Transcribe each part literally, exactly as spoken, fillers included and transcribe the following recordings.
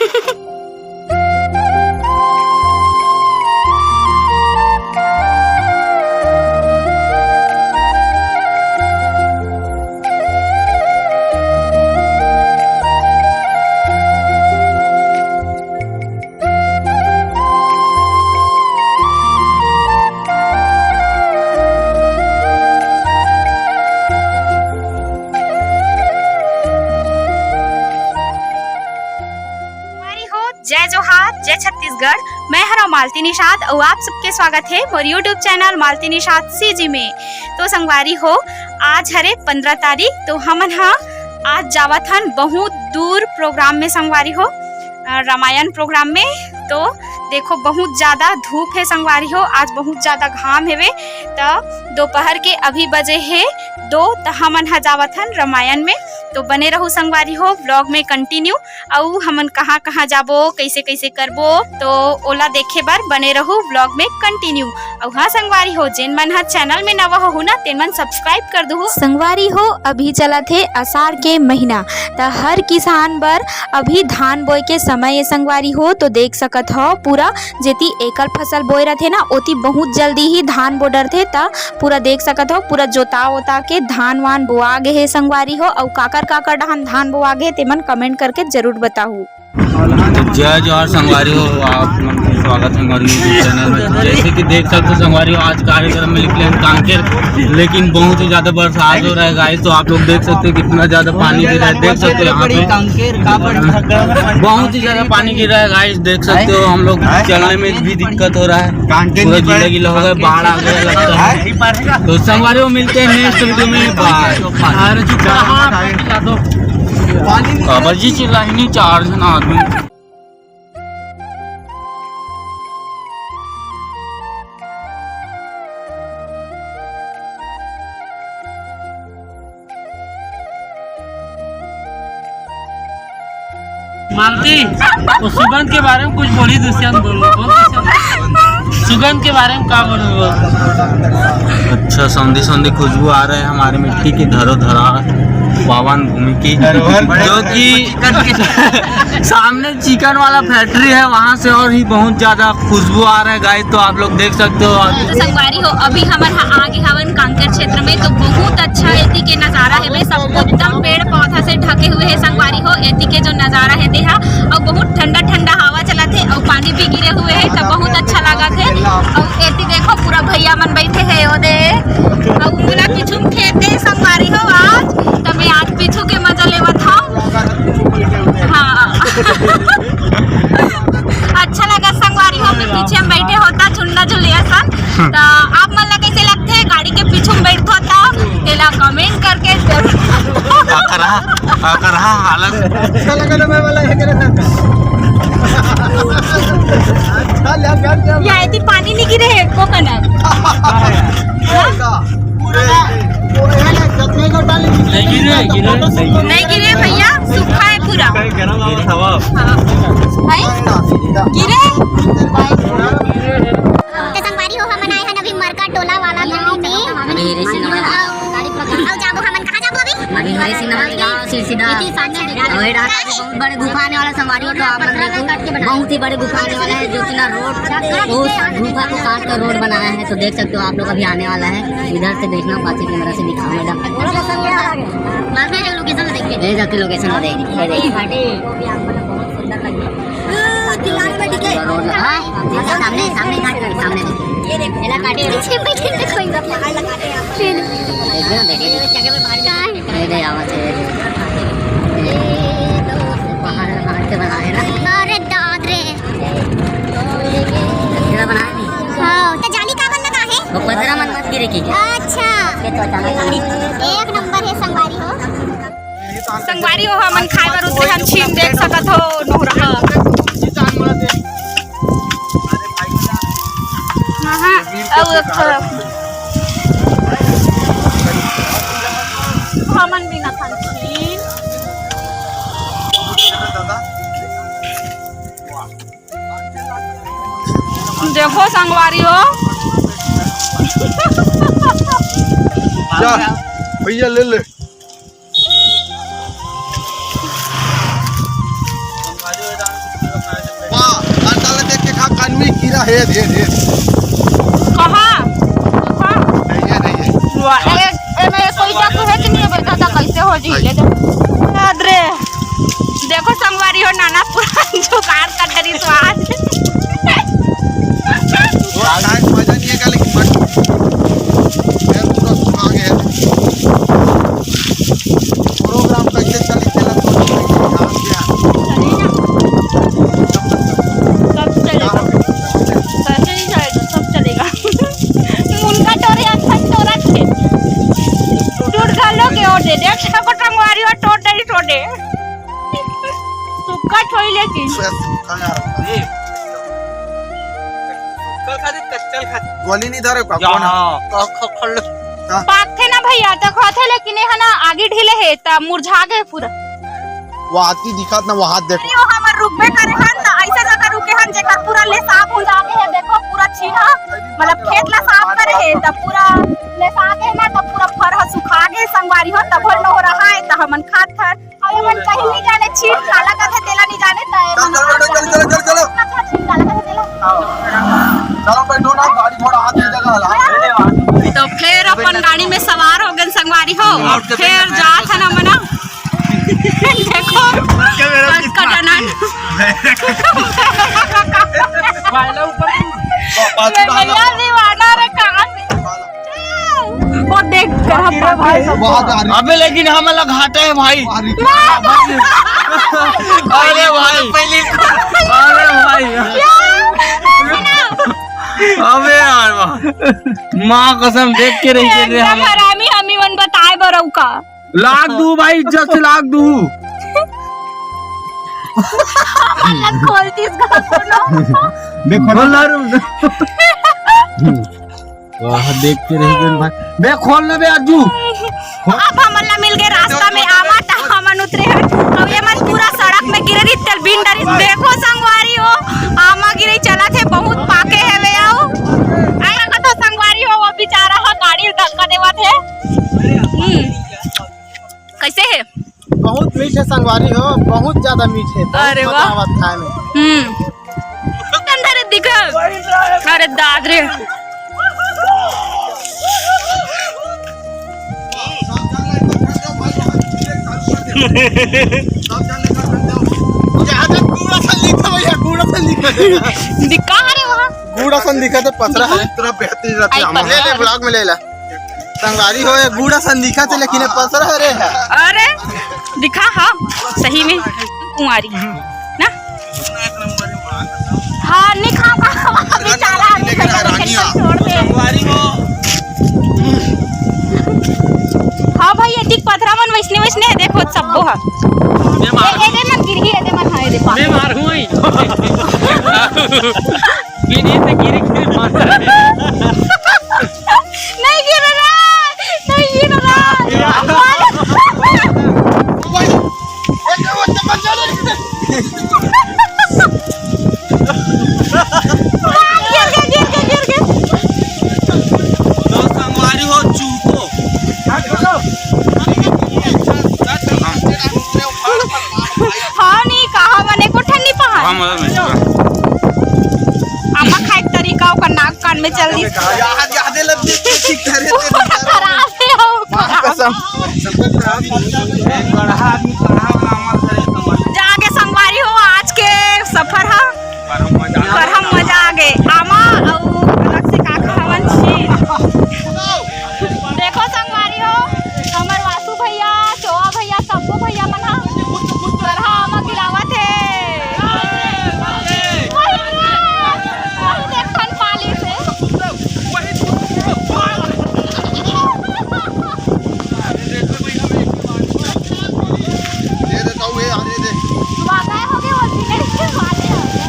संगवारी हो, जय जोहार, जय छत्तीसगढ़। मैं हरा मालती निषाद अउ आप सबके स्वागत हे मोर YouTube channel Malti Nishad CG में। तो संगवारी हो, आज हरे पंद्रह तारीख, तो हमन ह आज जावत हन बहुत दूर प्रोग्राम में संगवारी हो, अ, रामायण प्रोग्राम में। तो देखो, बहुत ज्यादा धूप हे संगवारी हो, आज बहुत ज्यादा घाम हेवे। त दोपहर के अभी बजे हे दो, त हमन ह जावत हन रामायण में। तो बने रहू संगवारी हो vlog में continue। अउ हमन कहाँ-कहाँ जाबो, कइसे-कइसे करबो, तो ओला देखे बर बने रहू vlog में continue। अउ हाँ संगवारी हो, जेन मन ह चैनल में नवा होहू ना, तेन मन subscribe कर दुहू। संगवारी हो, अभी चलत हे असाढ़ के महीना, त हर किसान बर अभी धान बोए के समय ए संगवारी हो। तो देख सकत हव, पूरा जेती एकल फसल बोए रथे ना, ओती बहुत जल्दी ही धान बो डरथे। त पूरा देख सकत हव, पूरा जोता-ओता के धान-वान बोआ गे हे संगवारी हो। अउ काकर-काकर डहान धान बोआ गे हे, तेमन comment करके जरूर बताहू। तो जय जोहार संगवारी हो, आप मन के स्वागत हे हमारे YouTube चैनल में। जैसे कि देख सकते हो संगवारी हो, आज कार्यक्रम में निकले हैं कांकेर, लेकिन बहुत ही ज्यादा बरसात हो रहा है गाइस। तो आप लोग देख सकते हो कितना ज्यादा पानी गिर रहा है, देख सकते हो यहाँ पे बहुत ही ज्यादा पानी गिर रहा है गाइस। देख सकते हो हम लोग चलने में भी दिक्कत हो रहा है, पूरा गीला गीला हो गया, बाढ़ आ गया लगता है। तो संगवारी हो, मिलते हैं नेक्स्ट वीडियो में, बाय। बाबा जी चिल्लाही नहीं, चार झन आदमी। मालती, वो सुगंध के बारे में कुछ बोली, दुष्यंत बोल, बोल दुष्यंत। सुगंध के बारे में का बोलबो? अच्छा, सौंधी सौंधी खुशबू आ रहा है हमारे मिट्टी की धरोधरा पावन भूमि की, जो कि सामने चिकन वाला फैक्ट्री है, वहाँ से और ही बहुत ज्यादा खुशबू आ रहा है गाइस। तो आप लोग देख सकते हो। तो संगवारी हो, अभी हमन ह आगे हवन कांकेर क्षेत्र में, तो बहुत अच्छा एती के नजारा है, सब एकदम पेड़ पौधा से ढके हुए है संगवारी हो। एती के जो नजारा है तेहा, और बहुत ठंडा ठंडा हवा चलत हे, और पानी भी गिरे हुए है, तो बहुत अच्छा लागत हे। और एती देखो, पूरा भैया मन बैठे है ओदे, और मोला पीछू में खेत है संगवारी हो आज, तो मैं आज पीछू के मजा लेवत हूँ। हाँ। अच्छा लगा संगवारी हो, मैं पीछे में बैठे होता झुंडा झुलिया सन। तो आप मन ला कैसे लगथे गाड़ी के पीछू में बैठो तो तेला comment करके जरूर। अकरहा, अकरहा हालत। अच्छा लगा ना मैं वाला ये करे था। अच्छा लगा क्या? या इतनी पानी नहीं गिरे है को कनक। नहीं गिरे, गिरे। नहीं गिरे भैया, सूखा है पूरा। गरम हवा। हाँ। भाई, गिरे। तो संगवारी हो, हमन आए हन अभी मरका टोला वाला गली में। अभी रेसिंग वाला। अउ जाबो हमन, कहाँ जाबो अभी? अभी हरे सिंह नवाल गाँव, सिरसिदा। वही रास्ता से बहुत बड़े गुफा आने वाला संगवारी हो, तो आप मन देखो, बहुत ही बड़े गुफा आने वाला है, जो कि ना रोड, उस गुफा को काट कर रोड बनाया है। तो देख सकते हो आप लोग, अभी आने वाला है, इधर से देखना, पाछे कैमरा से दिखाओ मैडम। बाद में जो लोकेशन देख के। ये जाके लोकेशन को देख, ये देख। रोड लगा है, सामने, सामने घाट, सामने। ये देख, पीछे बैठे थे कोई। फिर। देख रहे हो, देख रहे हो। कहाँ है? ये दे, आवाज है, ये दे। ये तो पहाड़, पहाड़ के बना है ना? अरे दाद रे। तेरा बना है नहीं? हाँ, तो जाली का बन लगा है? वो पथरा मन मत गिरे की। अच्छा। ये तो अचानक से। एक नंबर है संगवारी हो। संगवारी हो, हमन खाए बर उतरे हन छीन, देख सकत हो, नोहरा। हाँ, हाँ, अउ एक ठो हमन भी ना खान छीन। देखो संगवारी हो। जा, भैया ले ले। में कीड़ा हे, हे, हे। कहाँ? कहाँ? नहीं है, नहीं है। वाह, ए, ए, मैं कोई चाकू है कि नहीं बैठा था, कैसे हो जी? ले दे। याद रे। देखो संगवारी हो, नाना पूरा जुगाड़ कर डरी तो आज। वो आज मजा नहीं आएगा, लेकिन मत। मैं पूरा सुना गया। प्रोग्राम कैसे चली, चला तो नहीं, यहाँ क्या? चलेगा। सब चलेगा। कैसे नहीं चलेगा? सब चलेगा। मुनगा टोरे, अखन टोरा थे। टूट गलो के ओडे, देख सको टंगवारी और टोट डरी टोडे। सुक्का छोई लेकिन। कल खा दे, कच्चल खा दे। गोली नहीं धरे का? कौन है? हाँ। क-, ख-, खल-, हाँ। पाकथे ना भैया, तो खाथे, लेकिन ये है ना, आगी ढीले है, त मुरझा गए पूरा। वो हाथी दिखात ना, वो हाथ देखो। अरे, वो हमर रुकबे करे हन, त ऐसे जगह रुके हन, जेकर पूरा ले साफ हो जागे है। देखो, पूरा छीना, मतलब, खेत ला साफ करे है, त पूरा ले साफ है ना, त पूरा फर ह सुखा गे, संगवारी हो, तब न हो रहा है, त हमन खात हन। अरे, मन कहीं नहीं जाने, छीट काला कथे, तेला नहीं जाने, त चल, चल, चल, चल, चल, चल, चल। छीट काला कथे, तेला। चलो, बैठो ना, गाड़ी घोड़ा हाथ में जगह ला। तो फिर अपन गाड़ी में सवार हो गए, संगवारी हो। फिर जात है ना मना। देखो, कैमरा कितना कटनन। भैया दीवाना रे, कहाँ से? वो देख, कहाँ भाई। बहुत आ रही। अबे लेकिन हमला घाटा है भाई। अरे भाई, अरे भाई। अबे यार, वाह। माँ कसम, देख के रहिए रे एकदम हम। हरामी, हमी मन बताए बरऊ का। लाख दू भाई, इज्जत से लाख दू। अलग खोलती इसका सुनो। देखो ना। वाह, देख के रह गए भाई। बे, खोल ना बे, आजू। अब हमन ला मिल गए रास्ता में आमा, त हमन उतरे हन। अब ये मन पूरा सड़क में गिरे रही, तेल बिन डरी। देखो संगवारी हो, आमा गिरे चला थे, बहुत पाके है वे आओ। ऐसा का तो संगवारी हो, वो बेचारा हो गाड़ी धक्का देवा थे। हम्म। कैसे है? बहुत मीठ है संगवारी हो, बहुत ज्यादा मीठ है, बहुत अरे मजा वाह। आवत खाए में। हम्म। अंदर दिखा। अरे दाद रे। ज्यादा कूड़ा सा लिखा भैया, कूड़ा सा लिखा। दिखा रे वहाँ। कूड़ा सा लिखा तो पथरा है। इतना बेहतरीन रहता है आई हमारा। ले ले, ब्लॉग में ले ला। संगवारी हो, ये बूढ़ा सन दिखत हे, लेकिन ये पसरा हरे है। अरे, दिखा, हाँ, सही में कुंवारी ना? हाँ, नहीं खाऊंगा, बेचारा आदमी लेकिन का रानी लेकिन आ। छोड़ दे। हाँ भाई, ये दिख पथरा मन वैसने वैसने है, देखो, सबको है। ये, ये दे मन गिरही, ये दे मन, हाँ, ये दे। मैं मारूं ही। गिरी से गिरी, गिरी मार। नहीं गिर रहा, नहीं गिर रहा। गिर गया, गिर गया, गिर गया। तो संगवारी हो चूको। हाँ, नहीं, कहा मने को ठंडी पहाड़। हाँ, मजा नहीं आया। आमा खाए के तरीका ओकर नाक कान में चल दिस। याद, याद लग गई, ठीक करे थे। खराब है हो। माँ कसम। जाके संगवारी हो, आज के सफर हा। पर हम मजा आ पर हम गए। मजा आ गए। आमा अउ अलग से का खावन छी। देखो संगवारी हो, हमर वासु भैया, चोवा भैया, सबको भैया मन ह थरहा आमा गिरावत हे। वही, वही देखथन पाली से। दे देता हूँ, ये आ रहे थे। वादा हो गया, वो भी नहीं, वादा हो गया।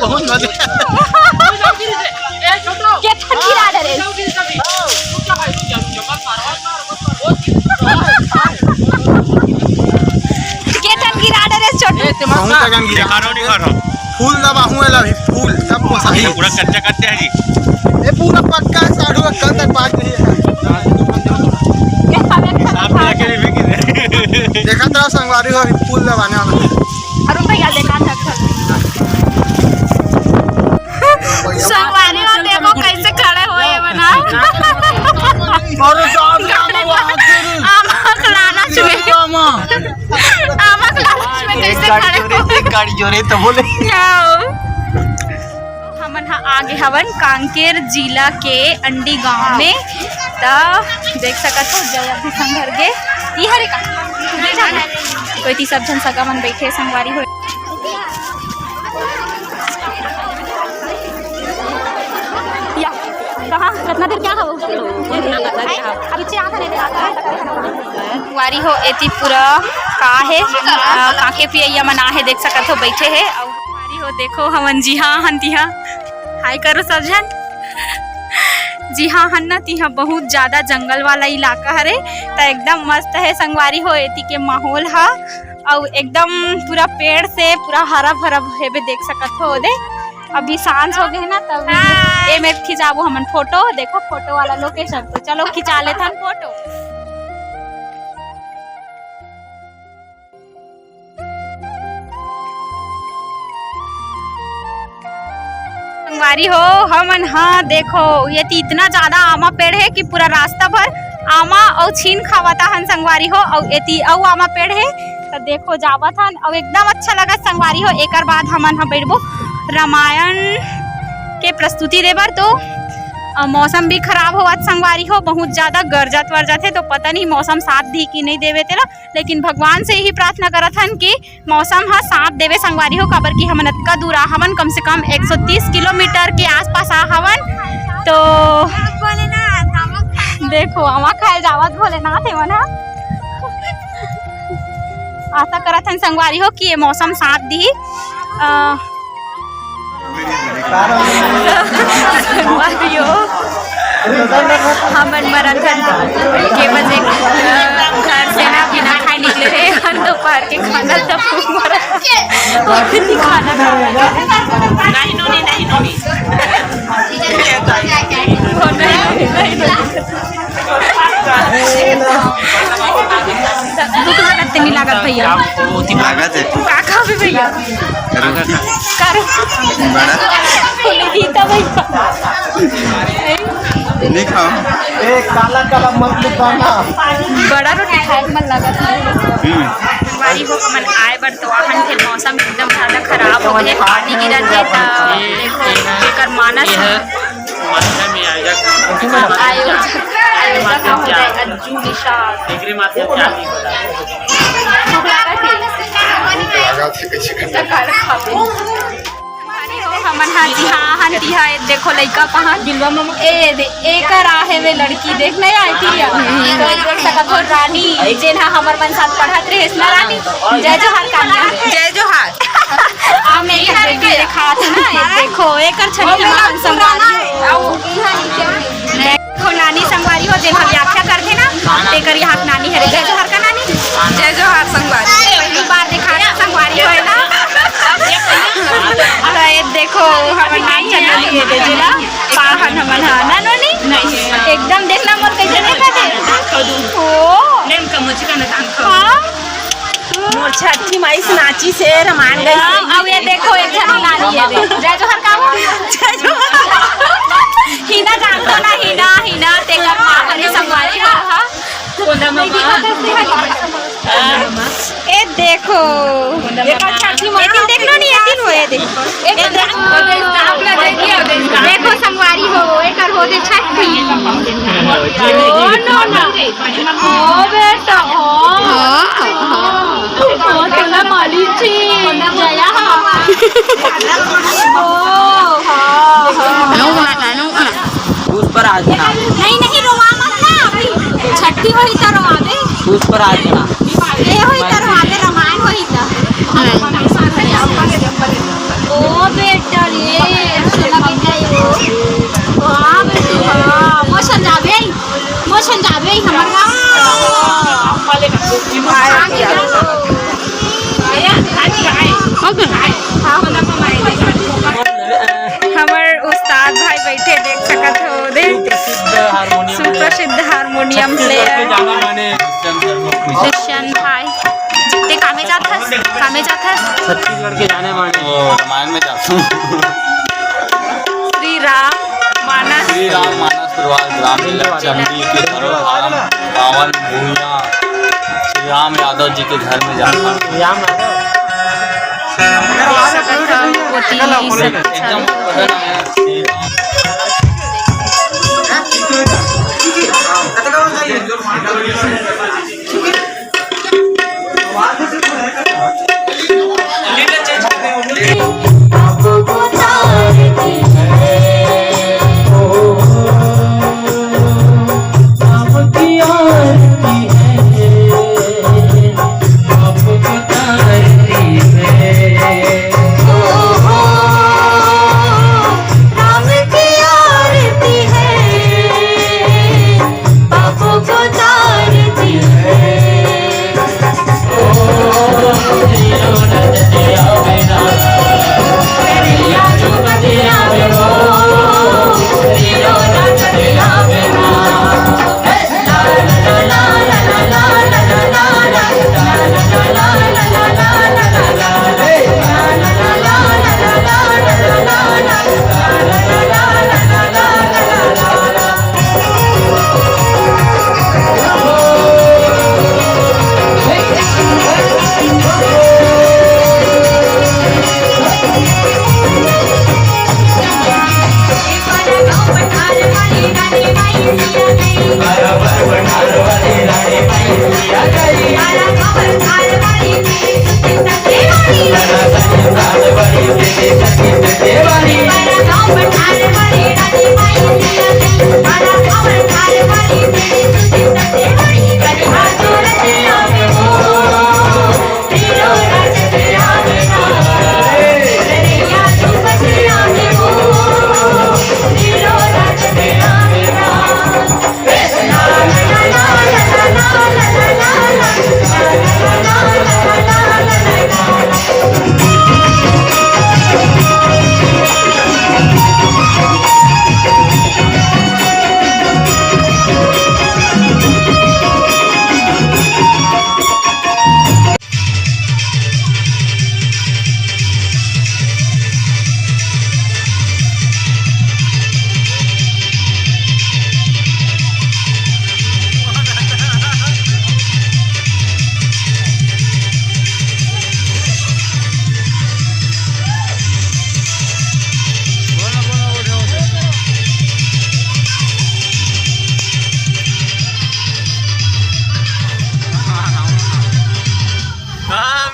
बहुत मजा। केथन गिरा डरे। केथन गिरा डरे छोटू। बहुत जगह गिरा। निखारो, निखारो। फूल दबाहूँ एला भी, फूल सब पोसाही। पूरा कच्चा कच्चा है जी। ये पूरा पक्का है, साढ़ू का कल तक बात नहीं है। सांप ने आके भी फेंकी दे। देखा तो संगवारी हो, अभी फूल दबाने वाला है। अरुण भैया देखा था। संगवारी हो, देखो कैसे खड़े हुए हैं बना। अरे जान, आमा के लालच में। आमा के लालच में कैसे खड़े हो? एक गाड़ी जोरे तो बोले। आओ। हमन ह आगे हवन कांकेर जिला के अंडी गांव में। त देख सकत हो, जय अभी संघर गे। ई हरे का? तो इति सब झन सगा मन बैठे, संगवारी हो। या, कहाँ? कितना देर क्या हो? अभी चाह खाने दे रहा था। वारी हो, एती पूरा का हे, अ, कांके पियैया मन आहे, देख सकत हो, बैठे हे। अउ वारी हो, देखो, हमन जिहाँ हन तिहाँ। हाय करो सब झन। जिहाँ हन ना, तिहाँ बहुत ज्यादा जंगल वाला इलाका हरे, त एकदम मस्त हे संगवारी हो, एती के माहौल ह। अउ एकदम पूरा पेड़ से पूरा हरा भरा हेबे, देख सकत हो ओदे। अभी सांझ हो गए ना, तब एमे खिंचाबो हमन फोटो। देखो फोटो वाला लोकेशन, तो चलो खिंचा लेथन फोटो। संगवारी हो, हमन ह देखो, एती इतना ज्यादा आमा पेड़ हे कि पूरा रास्ता भर आमा अउ छीन खावत हन संगवारी हो। अउ एती अउ आमा पेड़ हे, त देखो जावत हन। अउ एकदम अच्छा लगत संगवारी हो। एकर बाद हमन ह बैठबो रामायण के प्रस्तुति दे बर। तो अ, मौसम भी खराब होवत संगवारी हो, बहुत ज्यादा गरजत वरजत हे, तो पता नहीं मौसम साथ दी कि नहीं देवे तेला, लेकिन भगवान से यही प्रार्थना करत हन कि मौसम ह साथ देवे संगवारी हो, काबर कि हमन अतका दूर आ हवन, कम से कम एक सौ तीस किलोमीटर के आसपास आ हवन। तो देखो, आमा खाए जावत भोलेनाथ हे मन ह। आशा करत हन संगवारी हो कि ये मौसम साथ दी। अ, संगवारी हो, हमन मरत हन के बजे, अ, घर से ना बिना खाए निकले रहे हन, दोपहर के खाना तब मरत हन। खाना खावे। नहीं नोनी, नहीं नोनी। नहीं नोनी, नहीं नोनी। भूख लागत ते नहीं लागत भैया? लागत है। का खाबे भैया? रोटी। का रो-, बड़ा। रोटी तो भैया। नहीं खाओ। ए, काला काला मत लिखाना। बड़ा रोटी खाए के मन लागत है। हम्म। वारी हो, हमन आए बर तो वाहन के मौसम एकदम ज्यादा खराब हो गए, पानी गिरत है, त देखो, जेकर मानस है। माध्यम ये आयोजक, आयोजक, आयोजक महोदय अज्जू निषाद। एकरे माध्यम से आदमी होला। अरे हो, हमन हा जी, हाँ, हन जी, हाँ, ए देखो लइका पहन। ए दे, एकर आहे वे लड़की, देख नहीं आई थी या? तो देख सकत हो रानी, जेन हा हमर मन साथ पढ़त रहे, ना रानी? जय जोहार कान्या। जय जोहार। हम एक बेटी दिखात ना, ये देखो, एकर छठी माँ संगवारी हो। देखो, नानी संगवारी हो, जेन हम व्याख्या करथे ना, तेकर यहाँ नानी हरे। जय जोहार का नानी। जय जोहार संगवारी। पहली बार दिखात संगवारी हो ना। तो ये देखो, हमर नानी चल रही है, दे जिला। पाहन हमन हा, ना नोनी? एकदम देखना मोर कैसे देखत हे। ओ। नेम का मुझे का नतान खा। हाँ। मोर छठी माई से नाची से रमान गई। हाँ, अब ये देखो, एक झन नानी है बे। जय जोहार का हो? जय जोहार। हिना जानतो ना, हिना, हिना, तेकर माँ हरे संगवारी हो, हाँ। कोंदा मामा। ए देखो। एकर छठी माँ। एतिन देख लो नी, एतिन हो, ए देख। ए देख। देखो संगवारी हो, एकर हो दे छठी। ओ नो ना। ओ बेटा, ओ। हाँ, हाँ। ओ तोला मालिक जी। जया हो। ओ, हाँ, हाँ। नोकना, नोकना। पुष्पराज नाम। नहीं, नहीं, रोवा मत ना अभी। छठी वही तो रोवावे। पुष्पराज नाम। ए होई तो रोवावे, रामायण होई तो। ओ बेटा रे, सुना बेटा यो। हाँ बेटू, हाँ। मोशन जाबे, मोशन जाबे हमर गाँव। आगे जाओ। हाँ, हाँ। Harmonium player। सुप्रसिद्ध हारमोनियम छत्तीसगढ़ के player। जाने माने दुष्यंत भाई, ते कामे जात हस? कामे जात हस? छत्तीसगढ़ के जाने माने। वो रामायण में जाता हूँ। श्री राम मानस। श्री राम मानस परिवार ग्राम चंडी के धरोहर पावन भूमिया श्री राम यादव जी के घर में जाता हूँ। राम यादव। सकत हव, ओती ही सकत हव।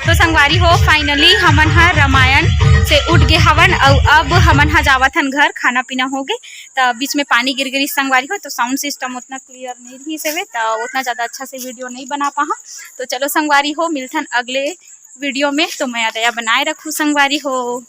तो संगवारी हो, finally हमन ह रामायण से उठ गे हवन, अउ अब हमन ह जावत हन घर। खाना पीना हो गे, त बीच में पानी गिर गिरी संगवारी हो, तो sound system उतना clear नहीं रहिस हवे, त उतना ज़्यादा अच्छा से video नहीं बना पाहा। तो चलो संगवारी हो, मिलथन अगले video में। तो मया दया बनाए रखू संगवारी हो।